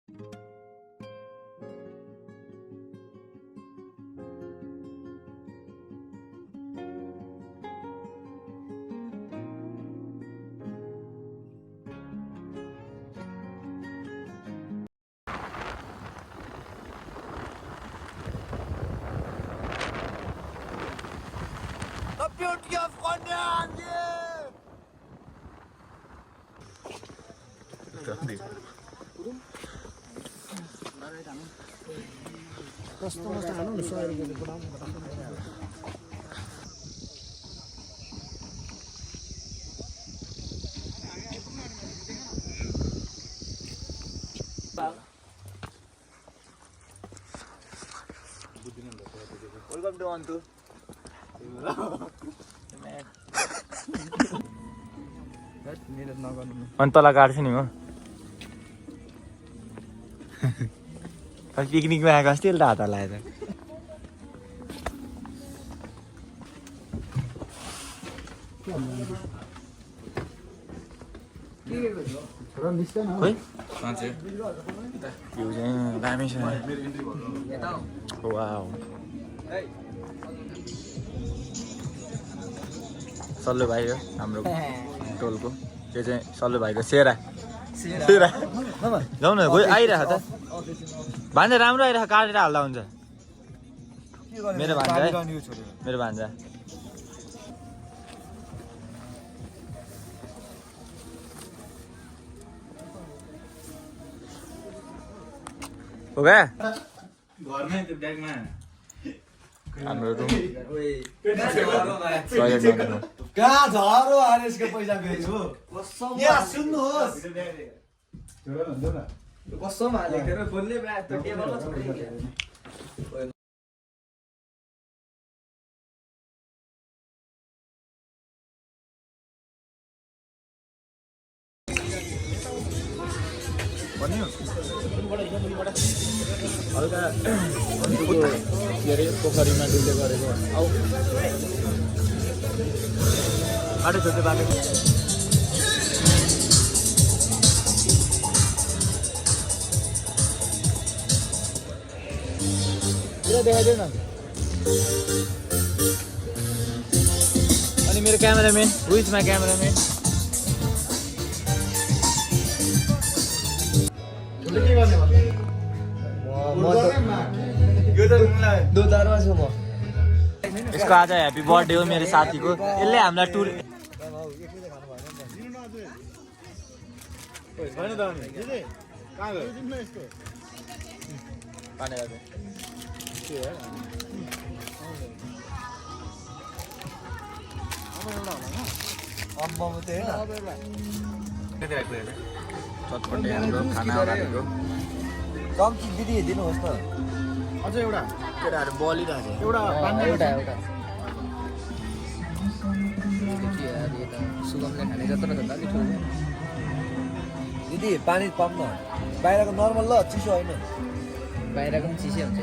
Beauty of Ronaldo! Welcome to Antu. अनि तल काट्छु नि म पिकनिकमा आएको अस्ति एउटा हात हल्लाएर दामी छ वाउ सल्लु भाइ हो हाम्रो टोलको त्यो चाहिँ सल्लु भाइको सेरा जाउँ न गइ आइरह त भान्जा राम्रो आइरह काटेर हाल्दा हुन्छ मेरो भान्जा मेरो भान्जा हो गया घरमै त्यो ब्यागमा हाम्रो रुम कहाँ झरो आरेसको पैसा बेच्छु यहाँ सुन्नुहोस् कसम हालेको रे बोल्ने ब्याग त टेबलमा छ हल्का के अरे पोखरीमा डुल्दै गरेको आऊ बाटो छोड्दै बाटो देखाइदेऊ न अनि मेरो cameraman who is my cameraman यसको आज ह्याप्पी बर्थडे हो मेरो साथीको यसले हामीलाई टुर चटपटे हाम्रो खाना बनाएको कम्ती दिदी दिनुहोस् न अझ एउटा केटाहरू बलिरहेको छ एउटा एउटा सुगमले खाने जत्रो त अलिक ठुलो दिदी पानी पाउन बाहिरको नर्मल ल चिसो होइन बाहिरको पनि चिसै हुन्छ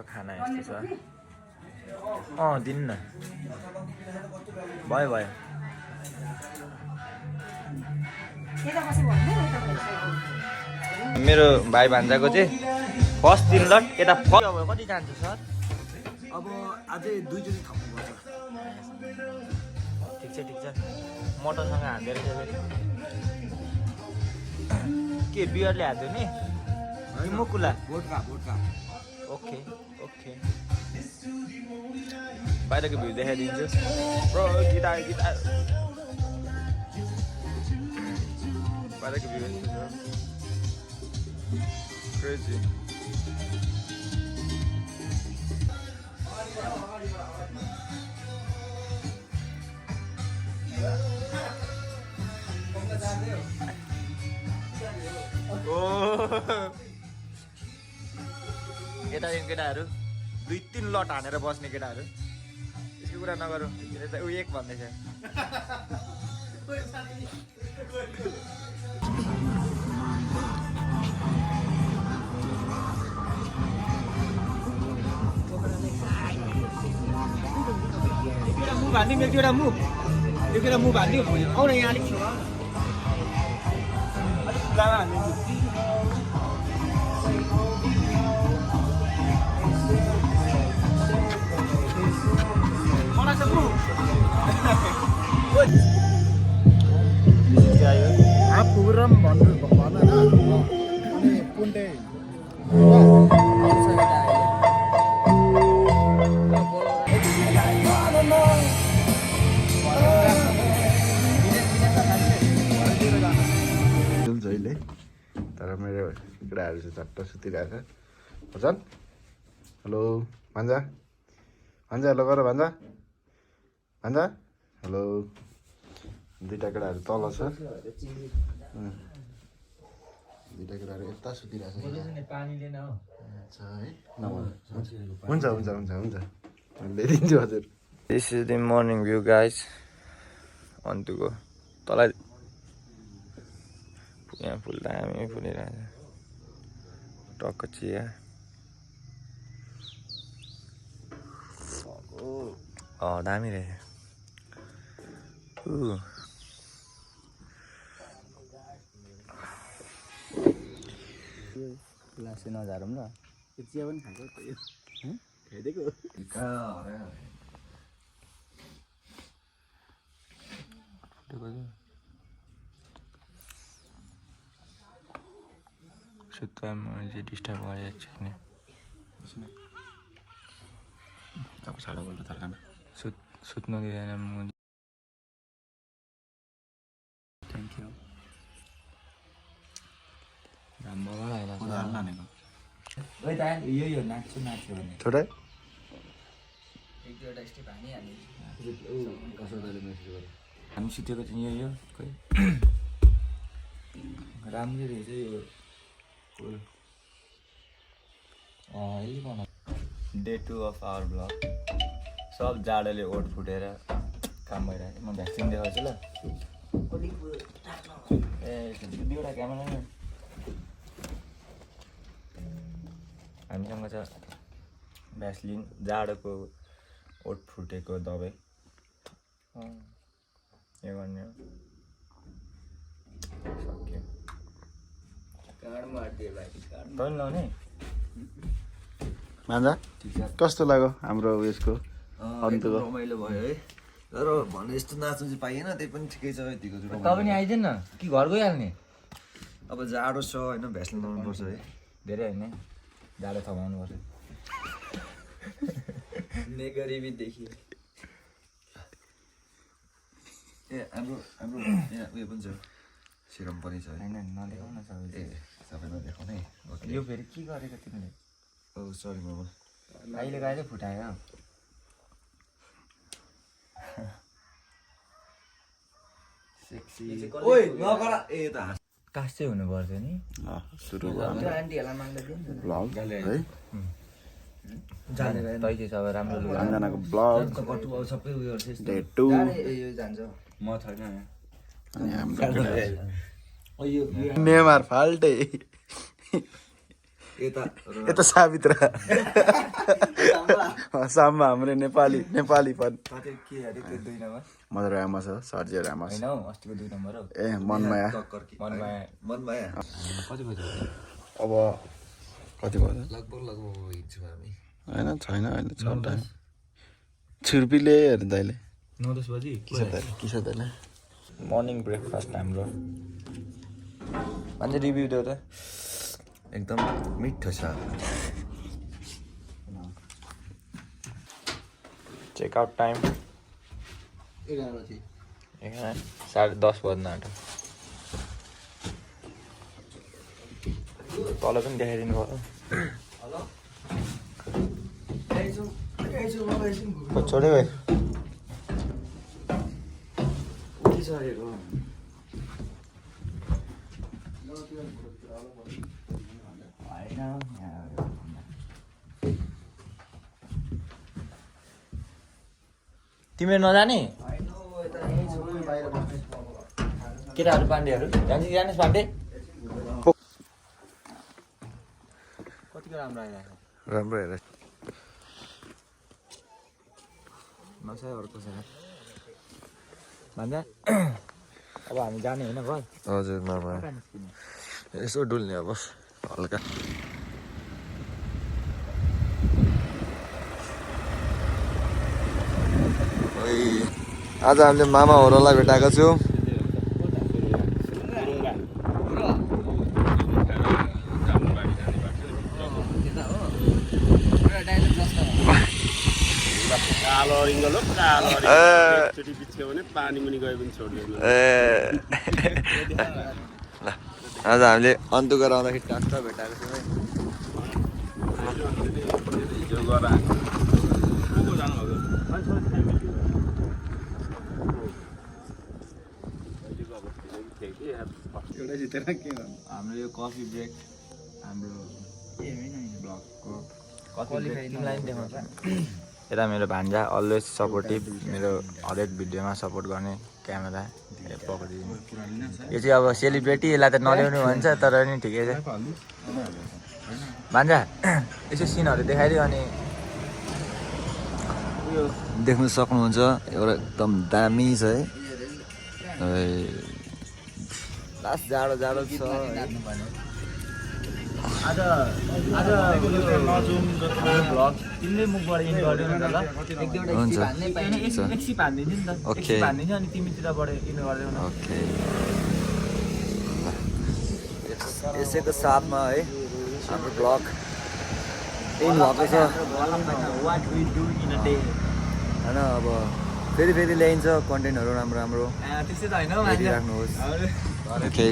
खाना यस्तो छ दिनु न भयो भयो मेरो भाइ भान्जाको चाहिँ फर्स्ट दिन ल यता कति जान्छ सर अब अझै दुईचोटि थप्नुपर्छ ठिक छ मोटरसँग हान्दै रहेछ के बियरले हान्थ्यो नि मुकुला भोटका ओके बाहिरको भ्यू देखाइदिन्छु गिटार बाहिरको भ्यू क्रेजी यतादेखि केटाहरू 2-3 लट हानेर बस्ने केटाहरू यसको कुरा नगरौँ ऊ एक भन्दैछ मुख हाल्ने मेरो एउटा मुख एउटा मुख हाल्ने आउ न यहाँ अलिक खुलामा हाल्ने पुरम भन्नु भन न अनि कुन्टे जहिले तर मेरो केटाहरू चाहिँ चट्ट सुतिरहेको छ भन्छन् हेलो भान्जा भान्जा हेलो गर भान्जा भान्जा हेलो दुईवटा केटाहरू तल छ दुईवटा केटाहरू यता सुतिरहेको छ है हुन्छ हुन्छ हुन्छ हुन्छ ल्याइदिन्छु हजुर this is the morning view guys अन्तुको तल यहाँ फुल दामी फुलिरहेछ टक्क चिया दामी रहेछ लासे नझारौँ ल चिया पनि खाएको खाइदिएको सुत्तामा चाहिँ डिस्टर्ब गरिरहेको छैन अब साढे बोल्नु तर्कान सुत्नु दिँदैन म थ्याङ्क यू यो नाच्छु नाच्छु भने छोडे एक दुईवटा स्टेप हानिहाल्ने हामी सुतेको चाहिँ यो खोइ राम्रै रहेछ यो डे 2 अफ आवर ब्लग सब जाडोले ओठ फुटेर काम भइरहेको म भ्याक्सिन देखाउँछु ल ए दुईवटा क्यामेरा हामीसँग छ भ्यासलिन जाडोको ओठ फुटेको दबाई यो गर्ने हो सक्यो तैँले लाउने भान्जा कस्तो लाग्यो हाम्रो उयसको अन्तको रमाइलो भयो है तर भने जस्तो नाच्नु चाहिँ पाइएन त्यही पनि ठिकै छ यतिको चाहिँ तपाईँ पनि आइदिएन न कि घर गइहाल्ने अब जाडो छ होइन भ्यासलिन लाउनुपर्छ है धेरै होइन जाडो थमाउनु पर्छ गरिबी देखियो ए हाम्रो यहाँ उयो पनि छ सिरम पनि छ होइन नदेखाउन सबै ए सबैमा देखाउने ओके यो फेरि के गरेको तिमीले ओ सरी मामा अहिले फुटायो सेक्सी ओइ नगर ए त कास चाहिँ हुनु पर्थ्यो नि सुरु भयो आन्टीहरूलाई माग्दा दिनु ब्लग है तै चाहिँ सबै राम्रो लुगा भान्जानाको ब्लग कटु अब सबै उयो गर्छ डे 2 यो जान्छ म छैन अनि हाम्रो नेमार फाल्टे यता सावित्र साममा हाम्रो नेपालीपन मदर आमा छ सर्जियर आमा छ होइन हौ अस्तिको 2 नम्बर हौ ए मनमाया मनमाया कति बज्यो अब कति भयो लगभग हिँड्छौँ हामी होइन छैन अहिले छ टाइम छुर्पीले हेर्नु दाइले 9-10 बजी के छ दाइले मर्निङ ब्रेकफास्ट हाम्रो मान्छे रिभ्यू देऊ त एकदम मिठो छ चेकआउट टाइम 11:30 बज्न आँट्यो तल पनि देखाइदिनु भयो छोड्यो भाइ तिमीहरू नजाने केटाहरू पाण्डेहरू जानुहोस् पाण्डे कतिको राम्रो आइरहेको राम्रो हेर नसाय अर्को छ भन्दा अब हामी जाने होइन घर हजुर मामा यसो डुल्ने अब हल्का आज हामीले मामा होरलाई भेटाएको छौँ कालो रिङ्गल हो कालो एकचोटि बिच्क्यो भने पानी मुनि गए पनि छोड्दैन आज हामीले अन्तु गराउँदाखेरि टास्क भेटाएको छौँ है हिजो गएर एउटा जितेर के गर्नु हाम्रो यो कफी ब्रेक हाम्रो ब्लगको तिमीलाई पनि देखाउँछ यता मेरो भान्जा अलवेज सपोर्टिभ मेरो हरेक भिडियोमा सपोर्ट गर्ने क्यामेरा पक्रिदिनु यो चाहिँ अब सेलिब्रेटी यसलाई त नल्याउनु भन्छ तर नि ठिकै छ भान्जा यसो सिनहरू देखाइदियो अनि उयो देख्नु सक्नुहुन्छ एउटा एकदम दामी छ है लास्ट जाडो जाडो छ आज नजुम भ्लग तिमीले मुखबाट इन गरिदियो नि त ल हुन्छ एकसी हानिदिन्छु नि त ओके। एकसी हानिदिन्छु अनि तिमीतिरबाट इन गरिदेऊ न ओके यसैको साथमा है हाम्रो ब्लग इन भएको छ what we do in a day होइन अब फेरि ल्याइन्छ कन्टेन्टहरू राम्रो राम्रो त्यस्तै त होइन हेरिराख्नुहोस् ओके